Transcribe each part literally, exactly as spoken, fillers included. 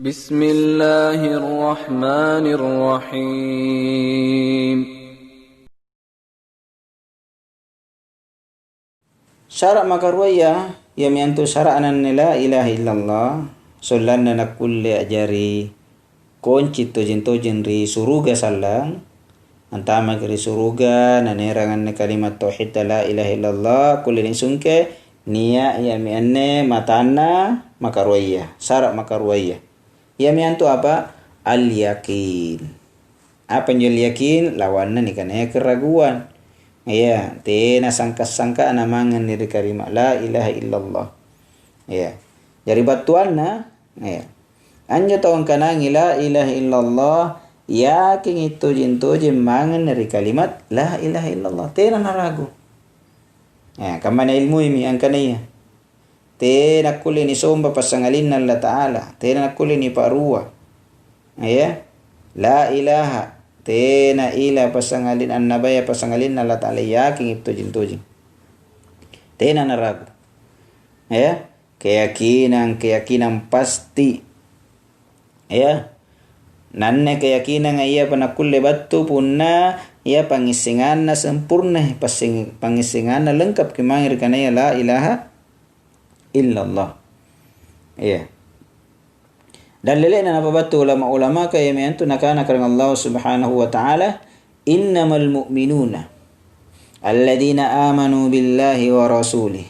Bismillahirrahmanirrahim. Sara' makaruaya, iami antu sara'na anne la ilaha illallah, sollanna nakkulle a'jari konci tojeng-tojeng ri suruga sallang, antamaki ri suruga, nanerang anne kalimat tauhidta la ilaha illallah, kulle nisungke, nia' iami anne matanna makaruaya, sara' makaruaya. Iami antu apa? Al-yakin. Apa injo al-yakin? Lawanna nikanaya keraguan. Iya, tena sangka-sangka'na mange ri kalimat la ilaha illallah. Iya. Jari battuanna, iya. Anjo tau angkanangi la ilaha illallah, yakingi tojeng-tojeng mange ri kalimat la ilaha illallah. Tena naragu. Ya, kammana ilmuimi angkanaya. Tena kulle nisomba passangalinna Allata'ala, tena nakkulle nipa'rua. Ya. La ilaha, tena ilah passangalin-, annabaya passangalinna Allata'ala, yakingi tojeng-tojeng. Tena naragu. Ya. Keyakinang, keyakinang pasti. Ya. Nanne keyakinanga iya pa nakkulle battu punna iya pangngissenganna sempurna, passing-, pangngissenganna lengkapki mange ri kanaya la ilaha illallah. Iya. Dallele'na napabattu ulama-ulamaka iami antu nakana karaeng Allah Subhanahu wa Ta'ala, "Innamal mu'minuna alladzina amanu billahi wa rasulih,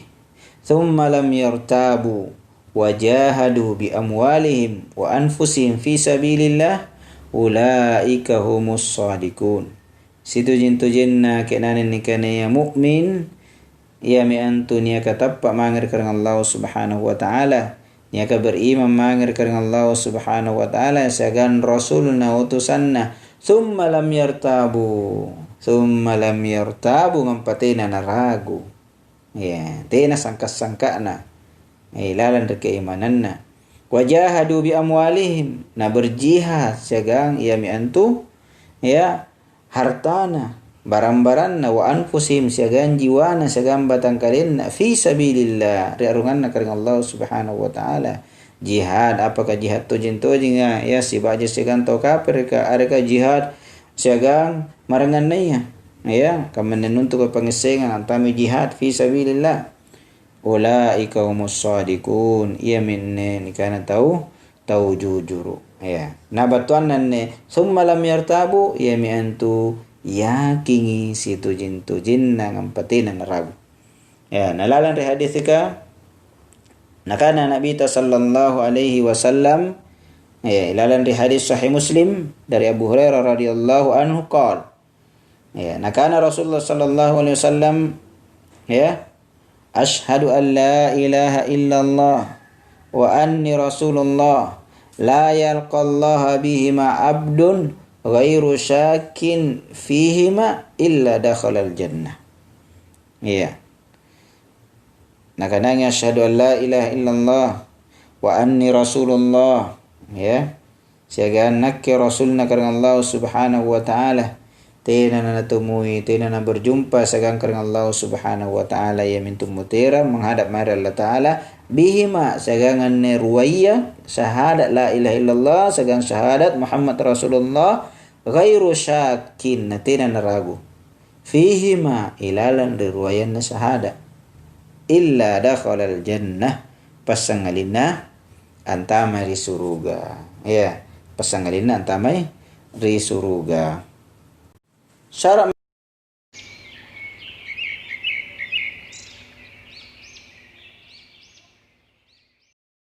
tsumma lam yartabu, wa jahadu bi amwalihim wa anfusihim fi sabilillah, ulaika humus shadiqun." Sitojeng-tojenna ke'nanga nikanaya mu'min, iami antu niaka tappa' mange ri karaeng Allah Subhanahu wa Ta'ala, niaka beriman mange ri karaeng Allah Subhanahu wa Ta'ala siagang Rasulna utusanna, tsumma lam yartabu, tsumma lam yartabu, nampa tena naragu. Ya, tena sangka-sangka'na, eh, lalang ri keimananna. Wajahadu bi amwalihim, na berjihad siagang iami antu, ya, hartana, barang-baranna, wa anfusihim, siagang jiwana, siagang batangkalenna, fi sabilillah, ri arunganna karaeng Allah Subhanahu wa Ta'ala. Jihad, apakah jihad tojeng-tojenga, ya, sibaja siagang tau kapereka, areka jihad siagang maraengannaya, ya, kaminne nuntuka pangngissengang, antamai jihad fi sabilillah. Ulaika humus shadiqun, iaminne nikana tau, tau jujuru. Ya. Na battuanna anne, "Tsumma lam yartabu", iami antu yakingi sitojeng-tojenna, nampa tena naragu. Ya, na lalang ri hadisika, nakana Nabita sallallahu alaihi wasallam, ya, lalang ri hadis Sahih Muslim dari Abu Hurairah radhiyallahu anhu, qala, ya, nakana Rasulullah sallallahu alaihi wasallam, ya, "Asyhadu an la ilaha illallah wa anni Rasulullah, la yalqallaha bihima abdun ghairu syakkin fihima illa dakhalal jannah." Iya. Nakanangi, "Asyhadu an la ilaha illallah wa anni Rasulullah." Ya. Siagang nakke Rasulna karaeng Allah Subhanahu wa Ta'ala. Tena nanatemui, tena naberjumpa siagang karaeng Allah Subhanahu wa Ta'ala, iamintu muterang menghadap mae ri Allata'ala, bihima, siagang anne ruaya, syahadat la ilaha illallah, siagang syahadat Muhammad Rasulullah, ghairu syakkin, na tena naragu. Fihima, ilalang ri ruayanna sahada. Illa dakhalal jannah, passangalinna antamai ri suruga. Ya, passangalinna antamai ri suruga. Sara'